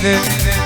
Bilimi.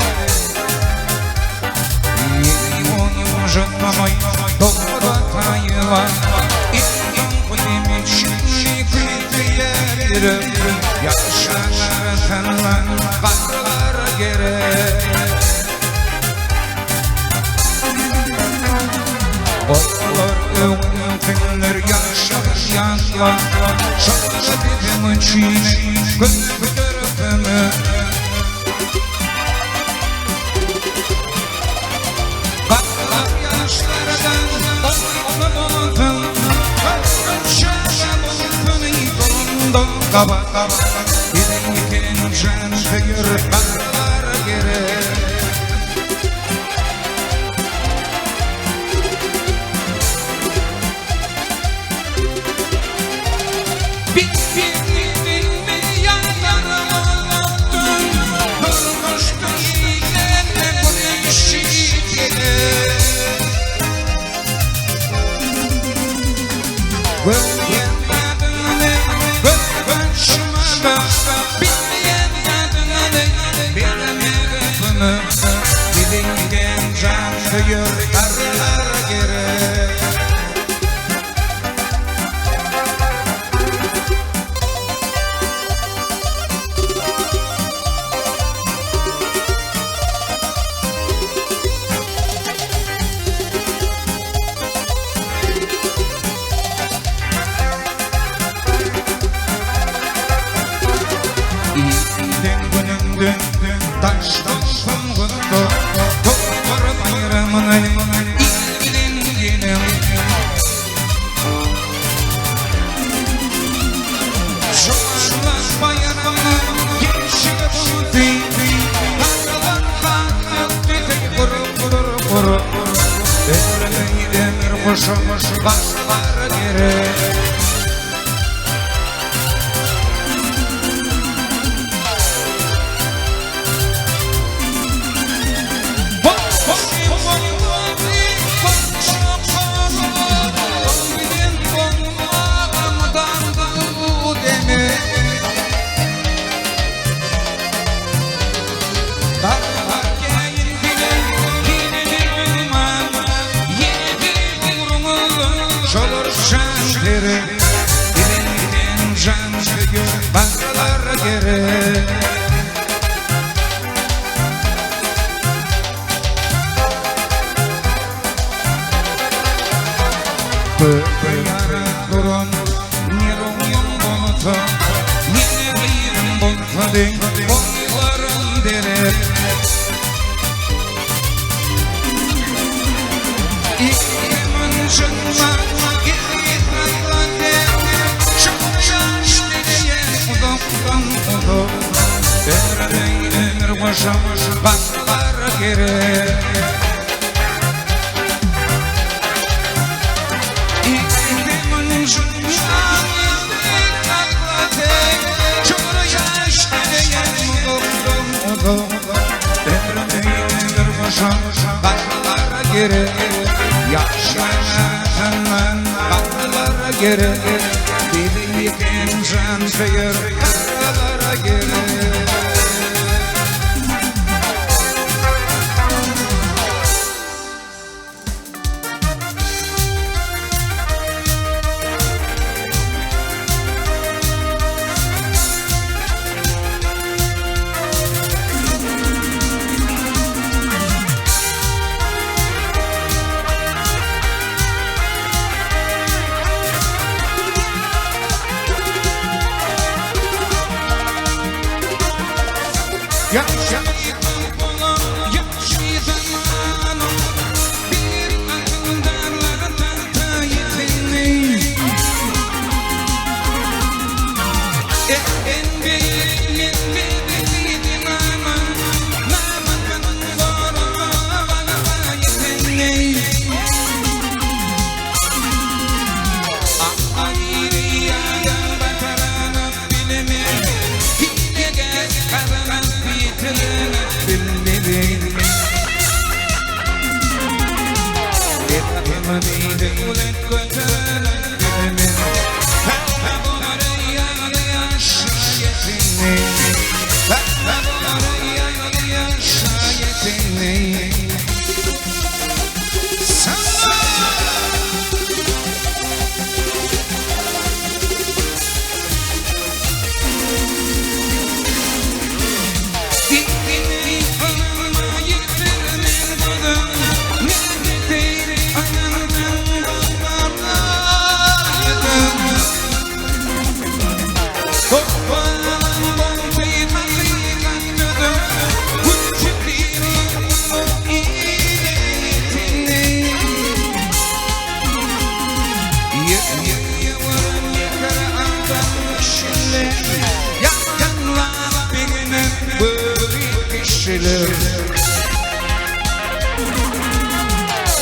düşüler.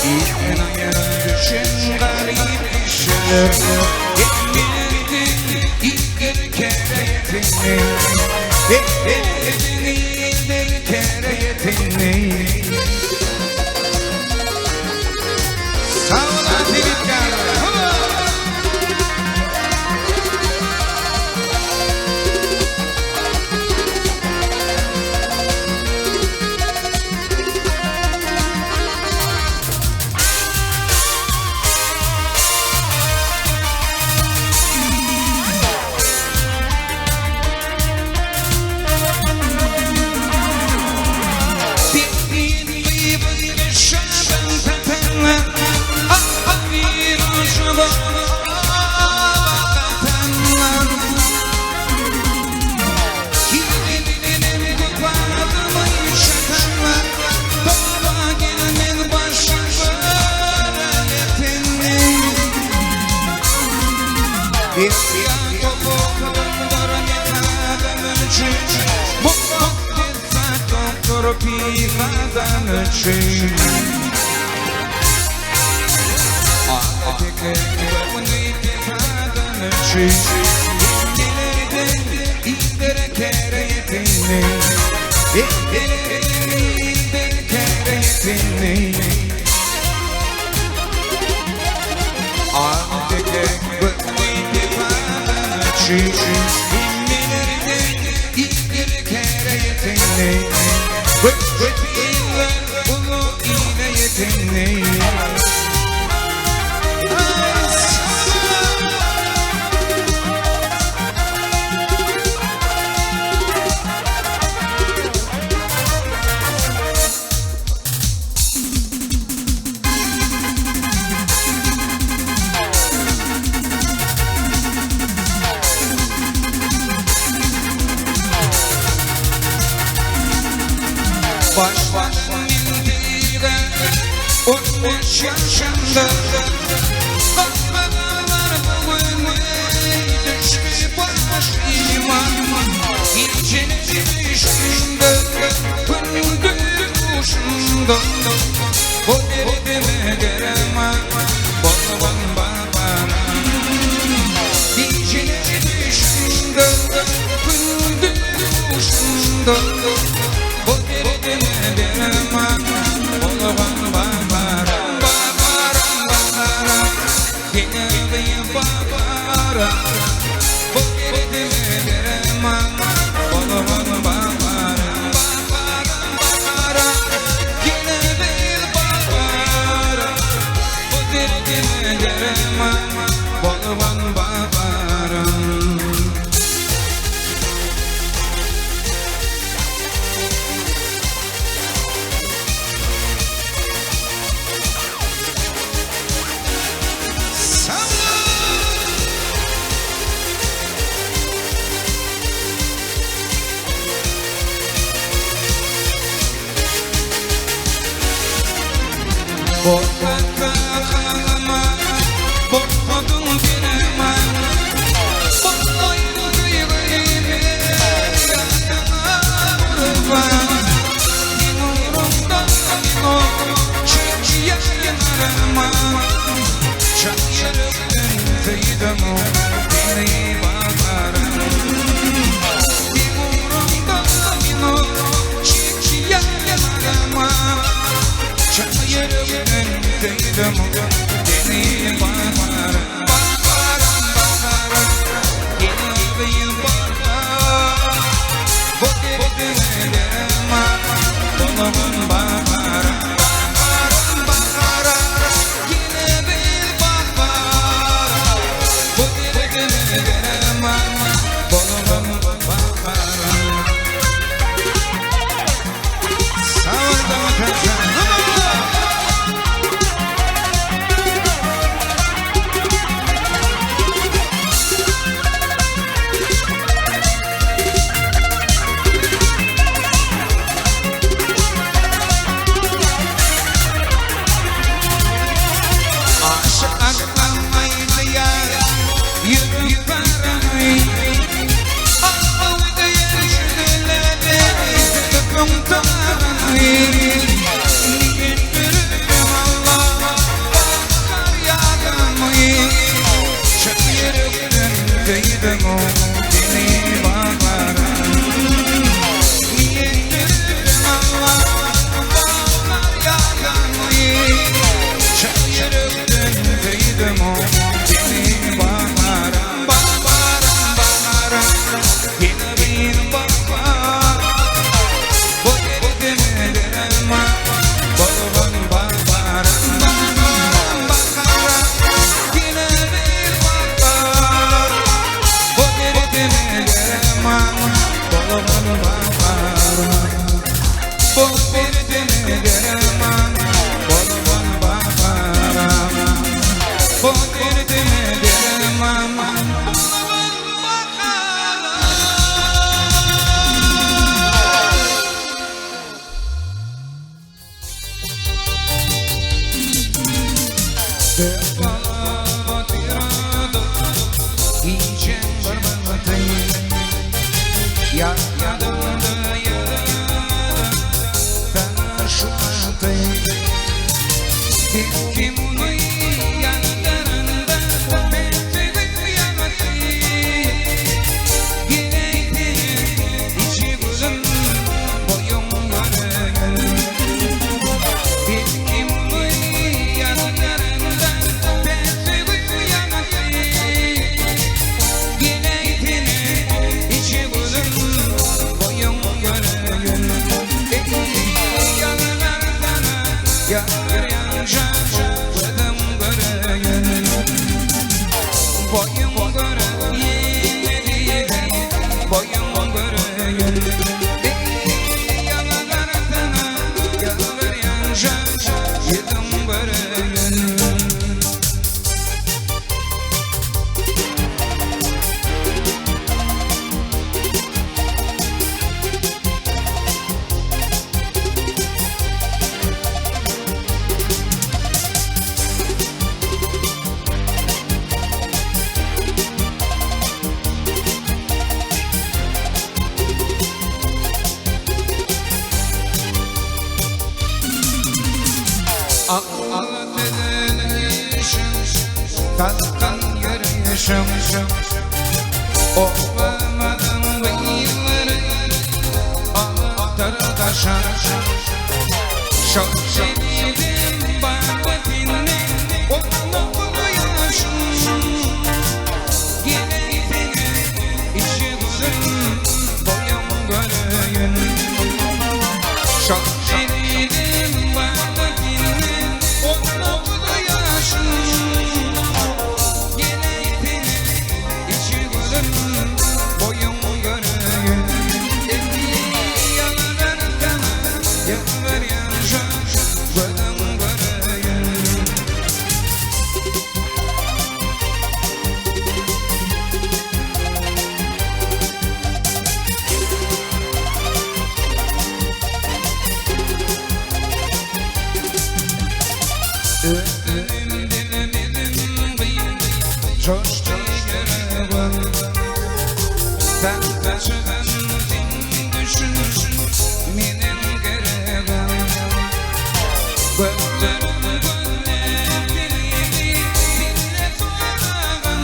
Ilden aýra düşen garyp kişiler. Etmelidiň ilden käreýetini. Etmelidiň ilden käreýetini. Sag bol Filipkar. Salkyn ýörüşiň Obamyzyň gyzlary Alypdyr daşa Şol jedidiň bardy sende Ownuk ýaşyň Geleýsene içi gözüm Boýuň göreýin Şol jedidiň bardy sende Ownuk ýaşyň Geleýsene içi gözüm Boýuň göreýin Ýalar sana ýalar ýaşa Gözüň göreýin. Özüm dilemedim gyz, Joşdy ýüregim. Tagta çykan sen düşün, Meniň geregim. Gözlerim gözläp seni, Senden soragyn.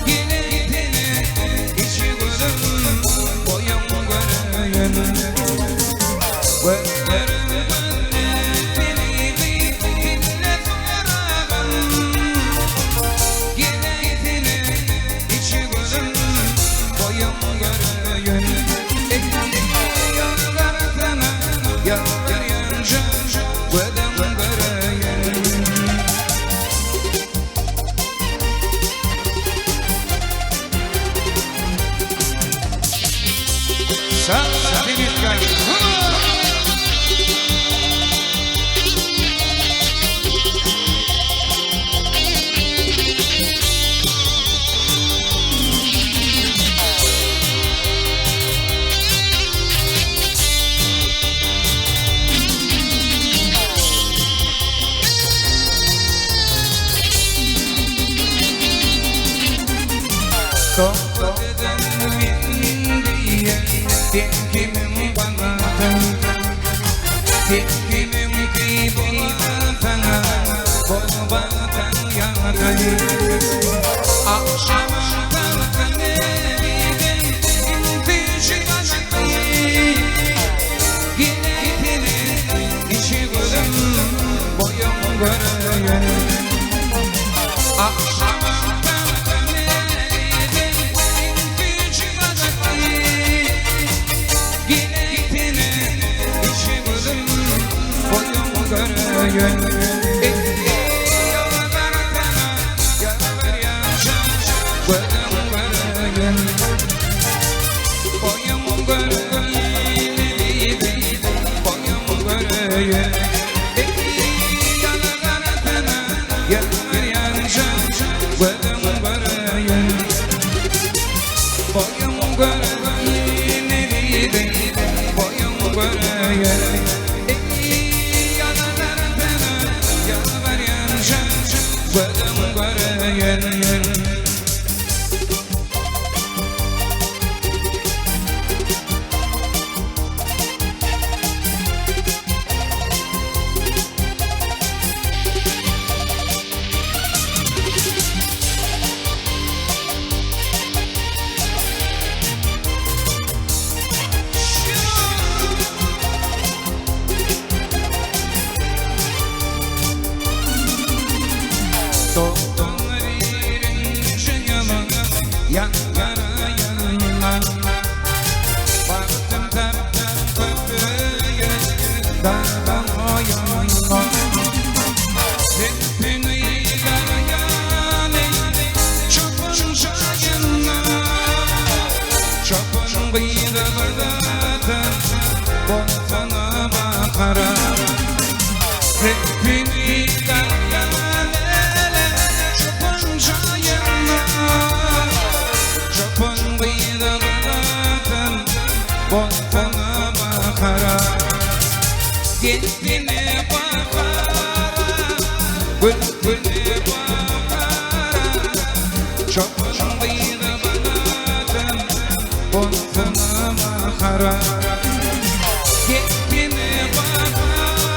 Geleýsene içi gözüm, Boýuň göreýin. Gözlerim gözläp seni, Senden soragyn. Geleýsene içi gözüm, Boýuň göreýin. Ýalbarsana, ýalbarýança, Gözüň göreýin. Salla Semitkan. Sohbet eden men diýen, Sen kimiň balasyň? Sen kimiňki bolasaň-a, Bolmasa ýagdaý. Agşamyň salkyn eliden Indi başly. Geleýsene içi gözüm, Boýuň göreýin. Agşamyň salkyn eliden Indi başly. Geleýsene içi gözüm, Boýuň göreýin. Ýalbarsana, ýalbarýança, Gözüň göreýin. Boýuň göreýin, boýuň göreýin. Ýalbarsana, ýalbarýança, Gözüň göreýin. Boýuň göreýin, boýuň göreýin. Ýalbarsana, ýalbarýança, Gözüň göreýin. Toptan birinji ýylyň ýanwar aýynda Bagtym tapdym köpüge dagdan oýunda. Hepini garýany çopan şaýynda. Çopan gyzy gyzatan bolsana bakara. Hepini garýany çopan şaýynda. Çopan gyzy gyzatan bolsana bakara. Gelsene bakara, gülgüne bakara. Çopan gyzy gyzatan bolsana bakara. Gelsene bakara,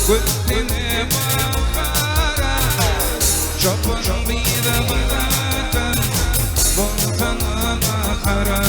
gülgüne bakara. Çopan gyzy gyzatan bolsana bakara.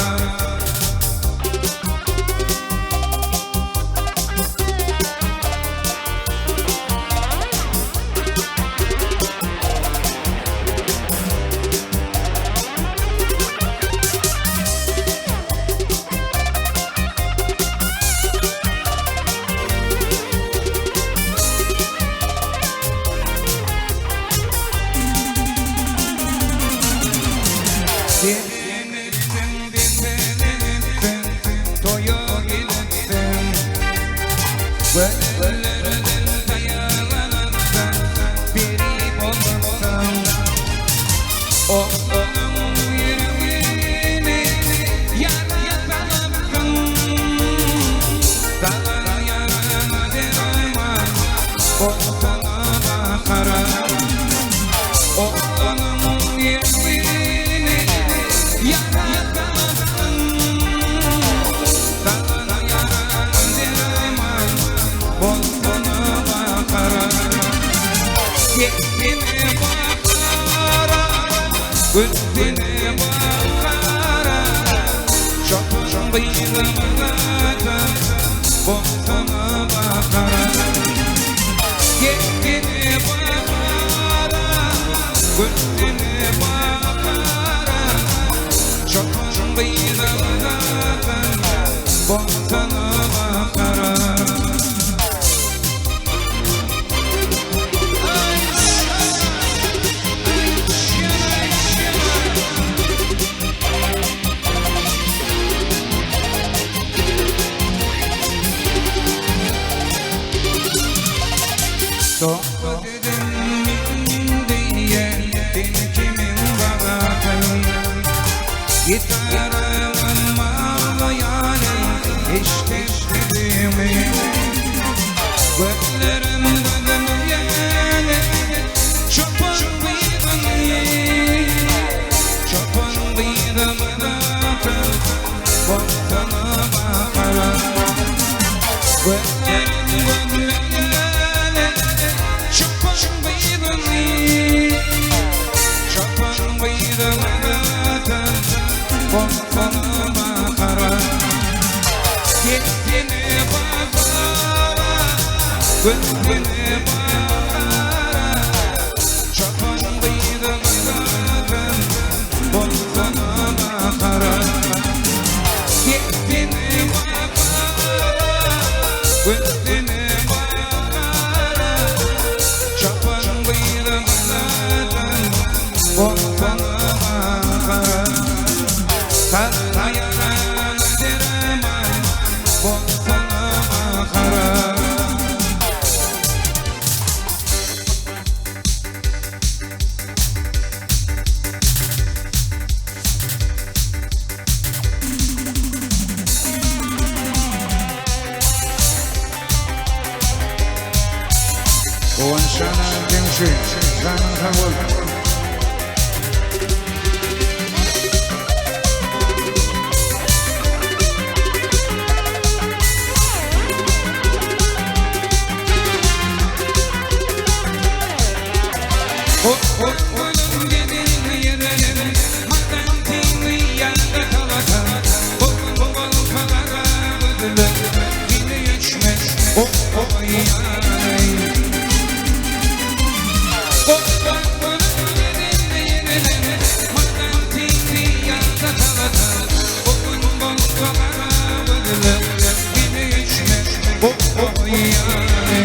Sen ettin, benden ettin, toýa gelipdiň. Göllerden saýalanypdyň, peri bolupdyň. Oglanyň ýüregini ýara salypdyň. Salan ýaraňa derman bolsana bakara. Oglanyň ýüregini ýara salypdyň. Salan ýaraňa derman bolsana bakara. Gelsene bakara, gülsene bakara. Çopan gyzy gyzatan bolsana bakara. Gelsene bakara, gülsene bakara. Çopan gyzy gyzatan bolsana bakara. Sohbet eden diye sen kimin bagatın? Gitarımın mağlayanı eşittirdiğimi. Gözlerim gözüm çopan kıydın, çopan kıydın bagatın, bolsana bakara. Gözlerim gözüm çopan kıydın, çopan kıydın bagatın, bolsana bakara. Gelsene bakara, gülsene bakara. Çopan kıydın bagatın, bolsana bakara. Gelsene bakara, gülsene bakara. Çopan kıydın bagatın, bolsana bakara. Sarı yarana derman, bolsana bakara. Guwançjana deňşi, janyň sag bolsun. Oğlum gelin yerine, madan tini yanda kalata. Bol bol kalara bıdırlı, yine içme, o o yani. Oğlum gelin yerine, madan tini yanda kalata. Bol bol kalara bıdırlı, yine içme, o o yani.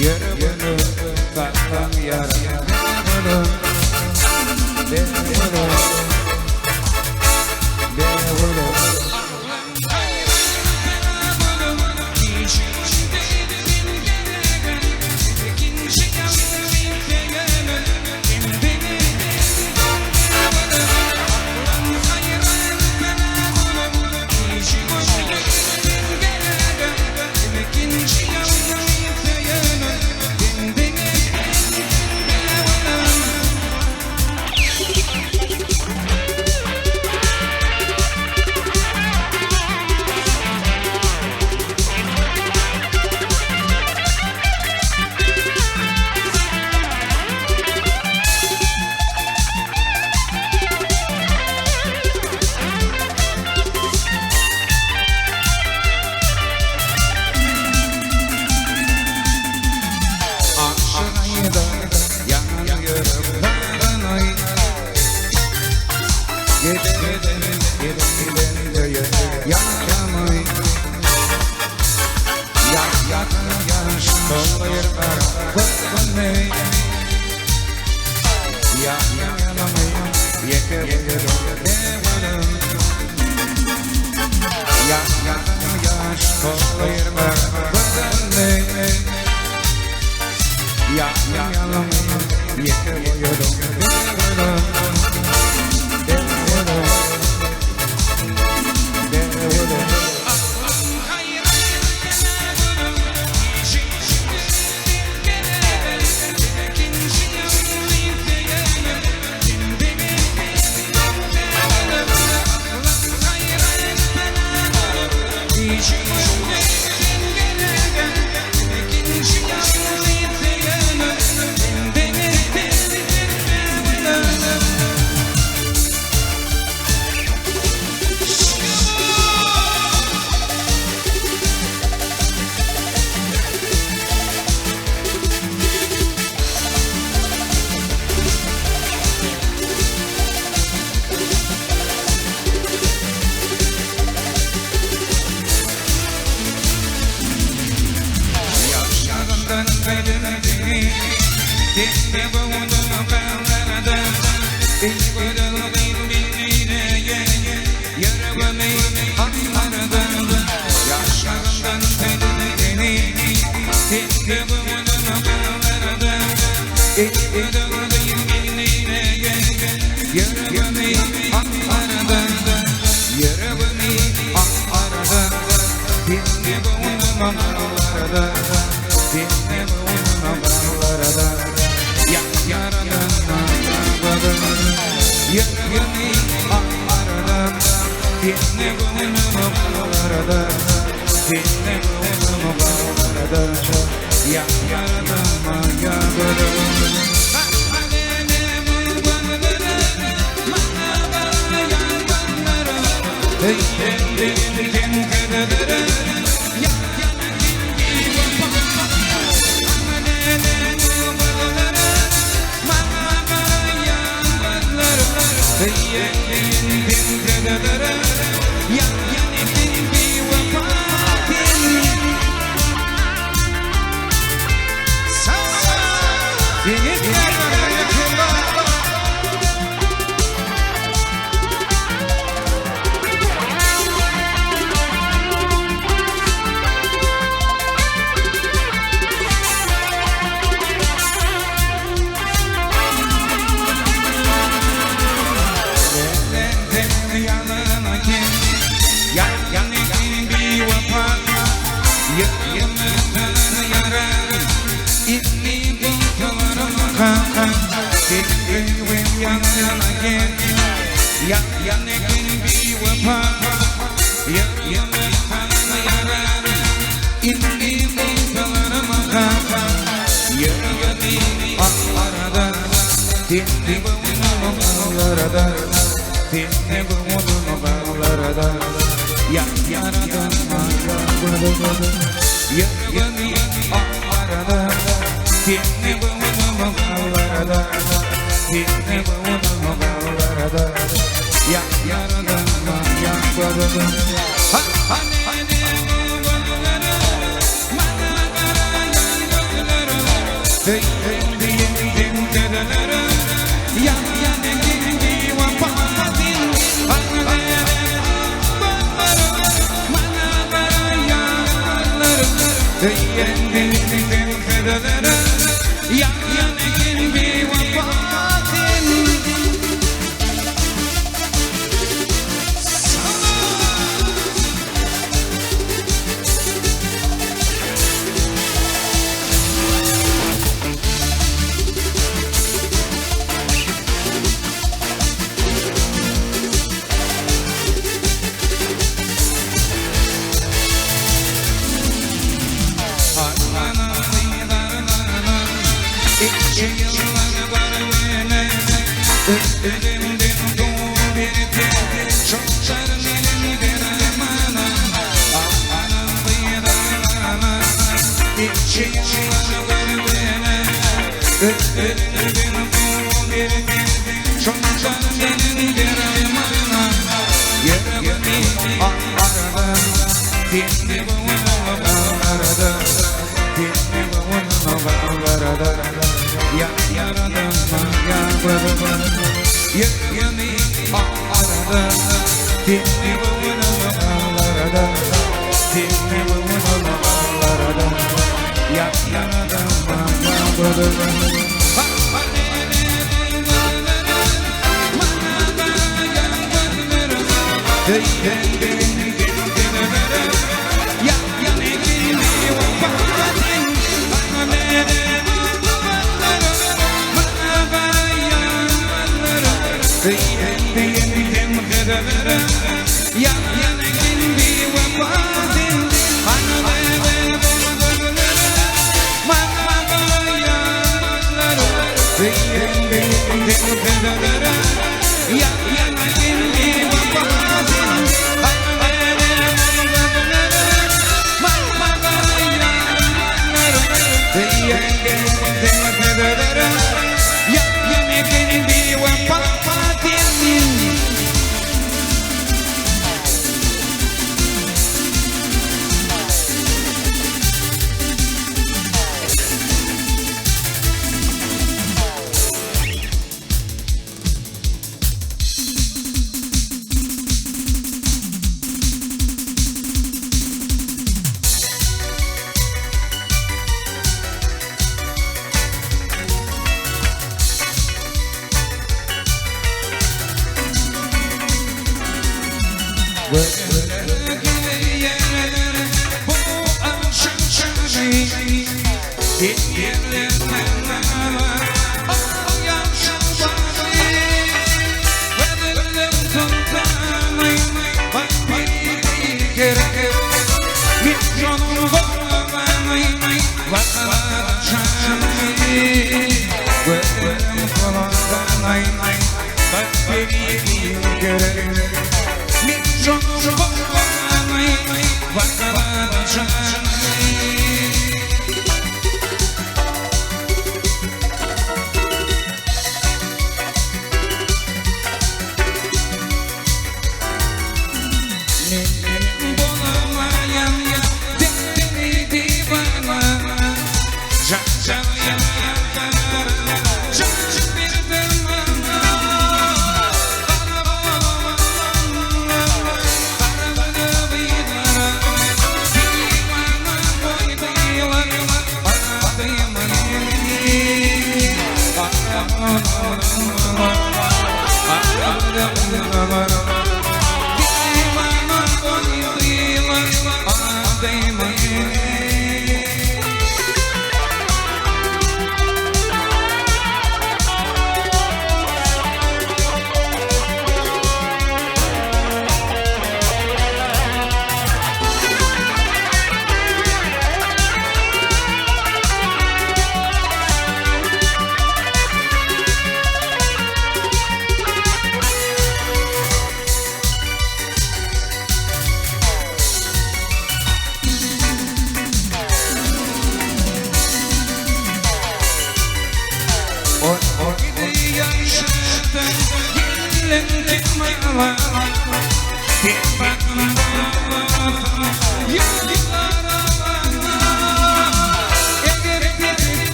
Yere Hey, hey, hey, hey.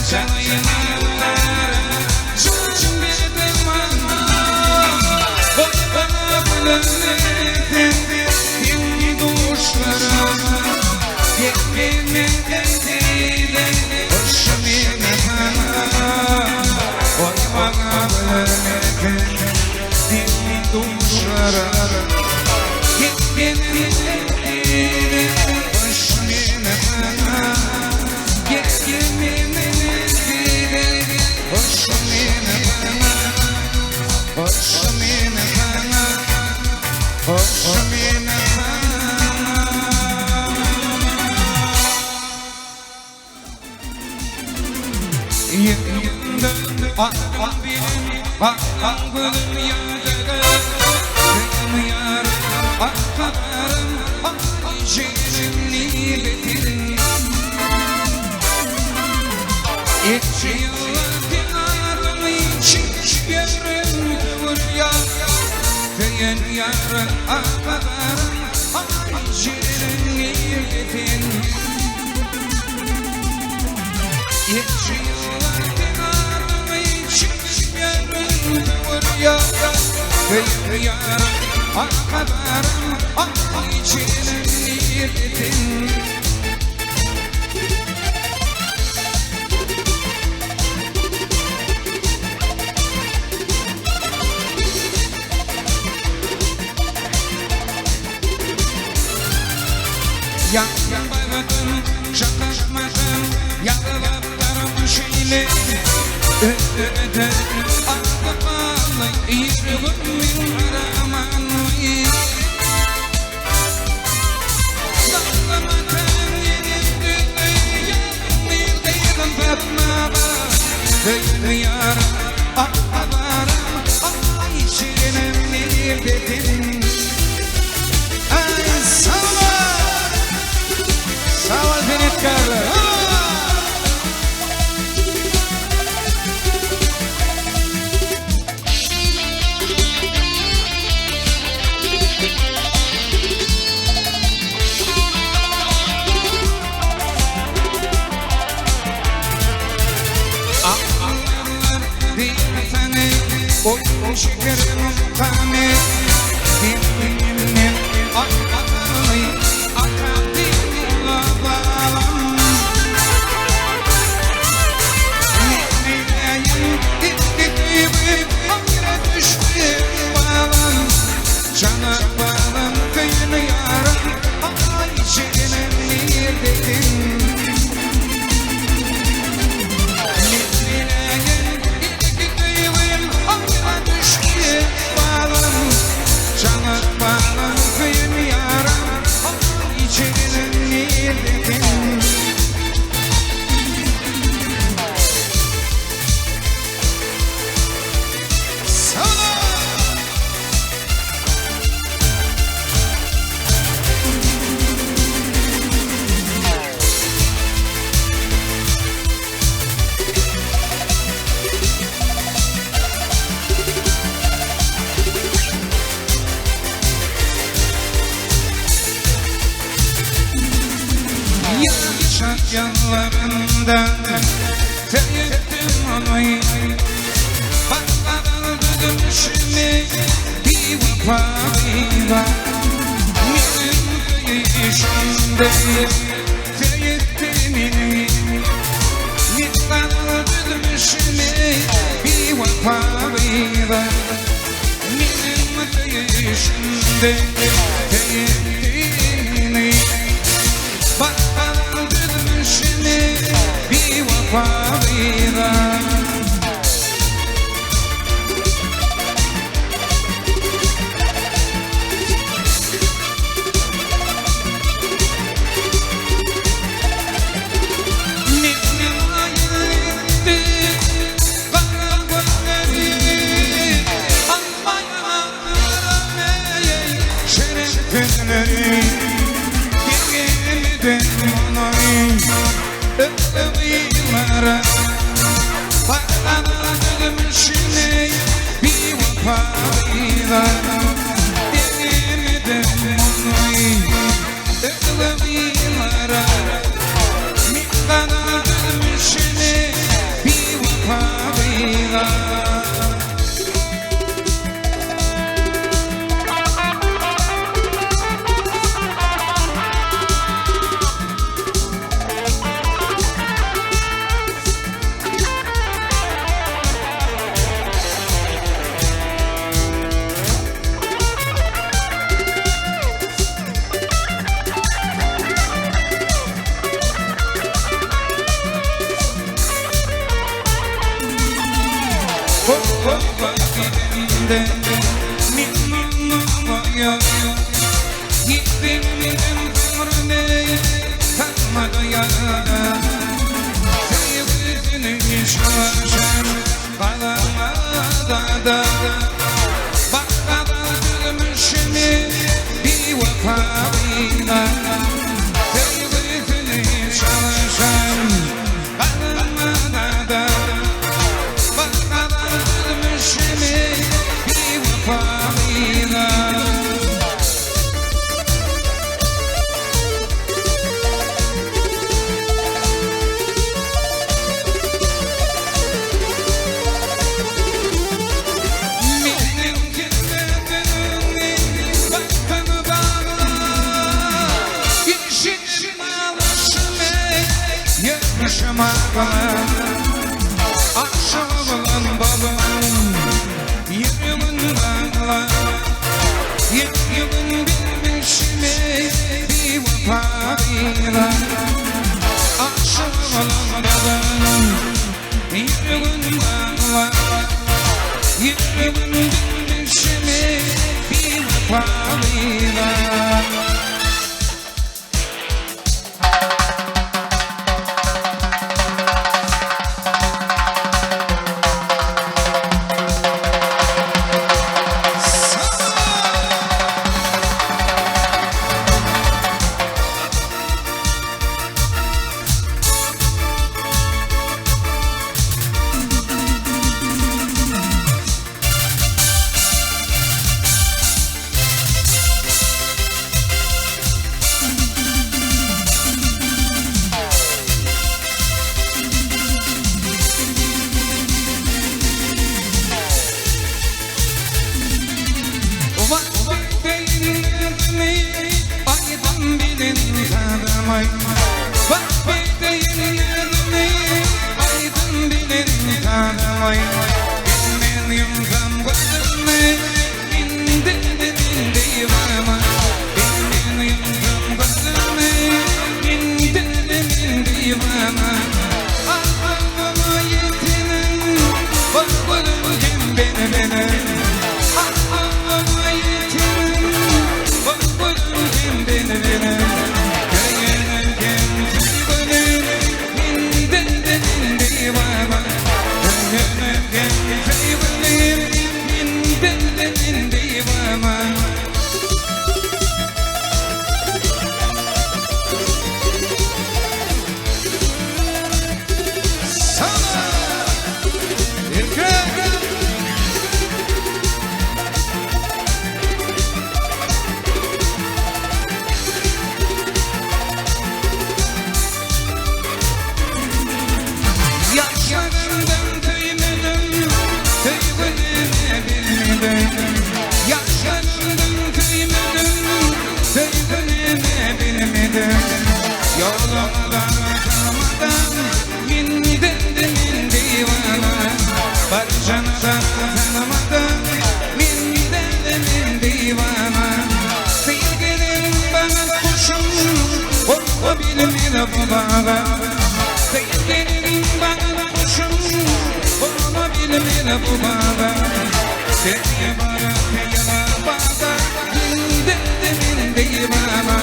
Jan berdim maňa Goý maňa gülüm sen Deň-duşlarym Gel menden diýdi Hoş meni saňa Goý maňa gülüm sen Deň-duşlarym Gel menden diýdi Hoş meni saňa Gel menden diýdi Hoş meni saňa Hoş meni saňa Hoş meni saňa. Ýüregimde akan bilen akan gözüm ýadyga Söýgüm ýarym akalarym Aý şirin nibetin Ençe ýyllar seň adyňy çekip ýörün döwür ýar Söýen ýarym akalarym Aý şirin nibetin Ençe ýyllar seň adyňy çekip ýörün döwür ýar Söýen ýarym akalarym Aý şirin nibetin Ýakyn bagtym, şakakmadym, Ýazylypdyrm şeýle. Öte-öte akyp galdy, Ýüregim meň armanly. Sag bol senetkarlar. Akyllylar diýmeseňi, Oýun şekerim mukamy, Sen menden akylly, Atam diýdi balam. Neýleýin, ilki söýgi, Aýra düşdi balam. Jana balam, söýen ýarym, Aý şirinim nirdesiň? Neýleýin, ilki söýgim, Aýra düşdi balam. Jana balam, söýen ýarym, Aý şirinim nirdesiň? Ýaşak ýyllarynda söýüpdim ony Batgadan düşümi biwepa biwa Meniň söýüşimde söýüpdi meni Batgadan düşümi biwepa biwa Meniň söýüşimde söýüpdi meni Batgadan düşümi biwepa biwa Meniň aýypdy gara gözleri Almaýan şirin sözleri Gelmeden onay öptüm yıllara. Oba gidende men oňa Gitdimden soňra meni salmady ýada. Söýgüsini çalşan galamada-da. Bakgada düzmüşmi biwepalyna. Söýgüsini çalşan galamada-da. Bakgada düzmüşmi biwepalyna. Meniň kismetimi bagtymy bagla. Işinim alyşymy ýörmüşim agla. Aşyk bolan bolup ýüregin bagla. Ýüregin bilmişimi biwepalyna. Aşyk bolan bolup ýüregin bagla. Ýüregin bilmişimi biwepalyna. Aýdym bilen tanamaý. Wah bedeýinlerimi aýdym bilen tanamaý. Bilmen ýumsam gözümi, indim-de men diwana. Bilmen ýumsam gözümi, indim-de men diwana. Arzuwyma ýetenin, bir gözüm hem bene-bene. Arzuwyma ýetenin, bir gözüm hem bene-bene. Söýenem söýgülim, indim-de men diwana. Söýenem söýgülim, indim-de men diwana. Sana! Erkek! Ýaşlarymdan söýmedim, söýgünimi bilmedim. Ýaşlarymdan söýmedim, söýgünimi bilmedim. Ýolumdan tanamadan, mindim-de men diwana. Barjanydan tanamadan, mindim-de men diwana. Sevgilin bana kuşum, korkma bilmedi bu baga. Sevgilin bana kuşum, korkma bilmedi bu baga. Seni bana teyana baga, mindim-de men diwana.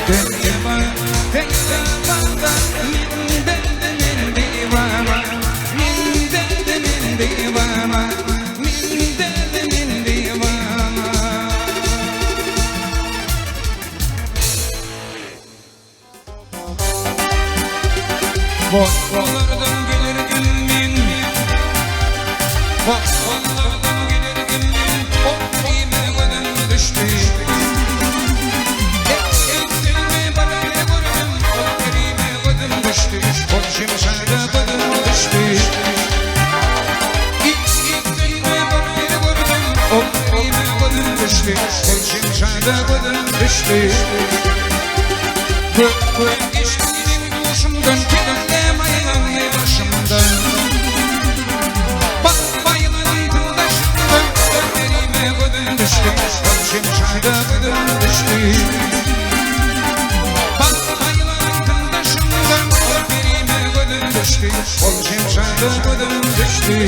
Seni bana teyana baga, mindim-de men diwana. Mindim-de men diwana, mindim-de men diwana. Bosganlardan gelir gün men, Bosganlardan gelir gün men, O kerime gözüm düşdi. Ettinmi bir ýeri gördüm, Ol kerime gözüm düşdi. Ol şemşada gözüm düşdi. Ettinmi bir ýeri gördüm, Ol kerime gözüm düşdi. Ol şemşada gözüm düşdi. Köp geçdi duşumdan, Kelime aýlandy başymdan. Bak baýlandy daşymdan, Kerime gözüm düşdi. Ol şemşada gözüm düşdi. Bak baýlandy daşymdan, Kerime gözüm düşdi. Ol şemşada gözüm düşdi.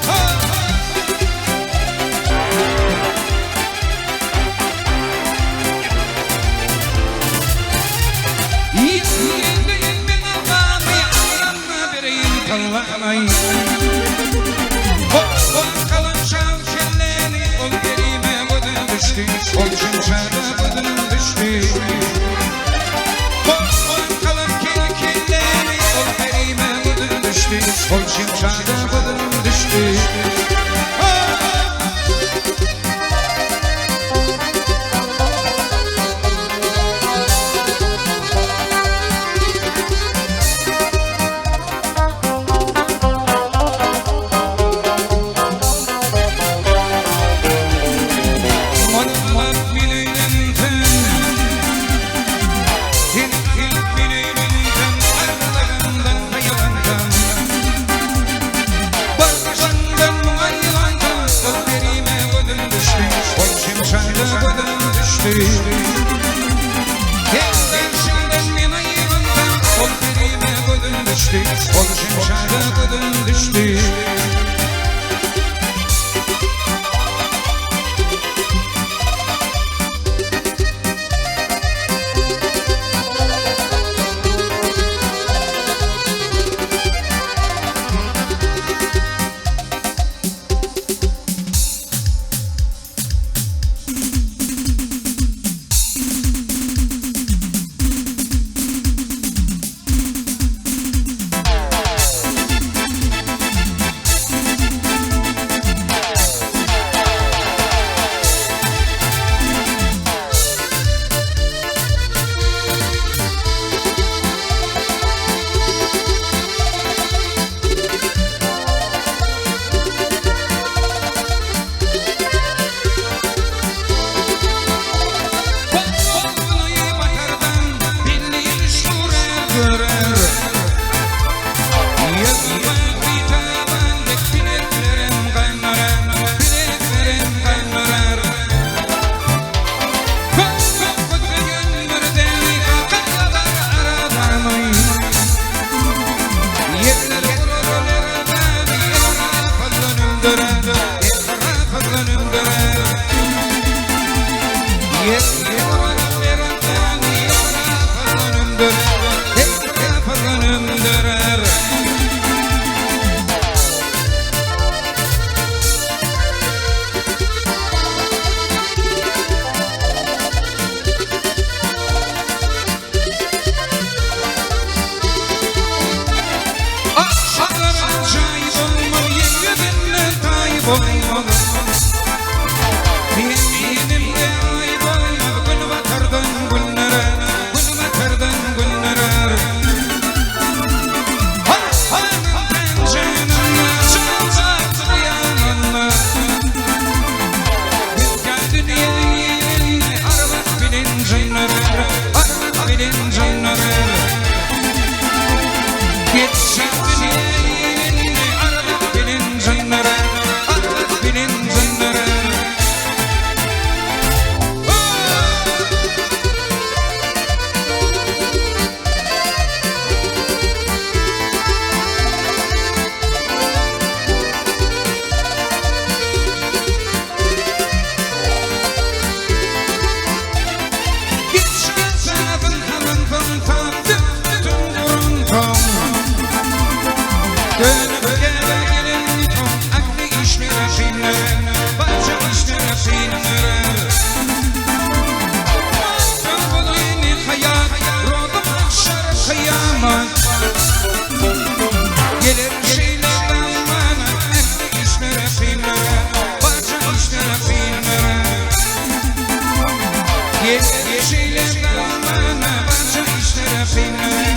Ha! hallanay. Kalan şal kelleni ol kerime gözüm düştü. Ol şemşada gözüm düştü. Kalan kelleni ol kerime gözüm düştü. Ol şemşada gözüm düştü. Ol şemşada gözüm düştü. Gelir şeyler damana, barca işlere finlere.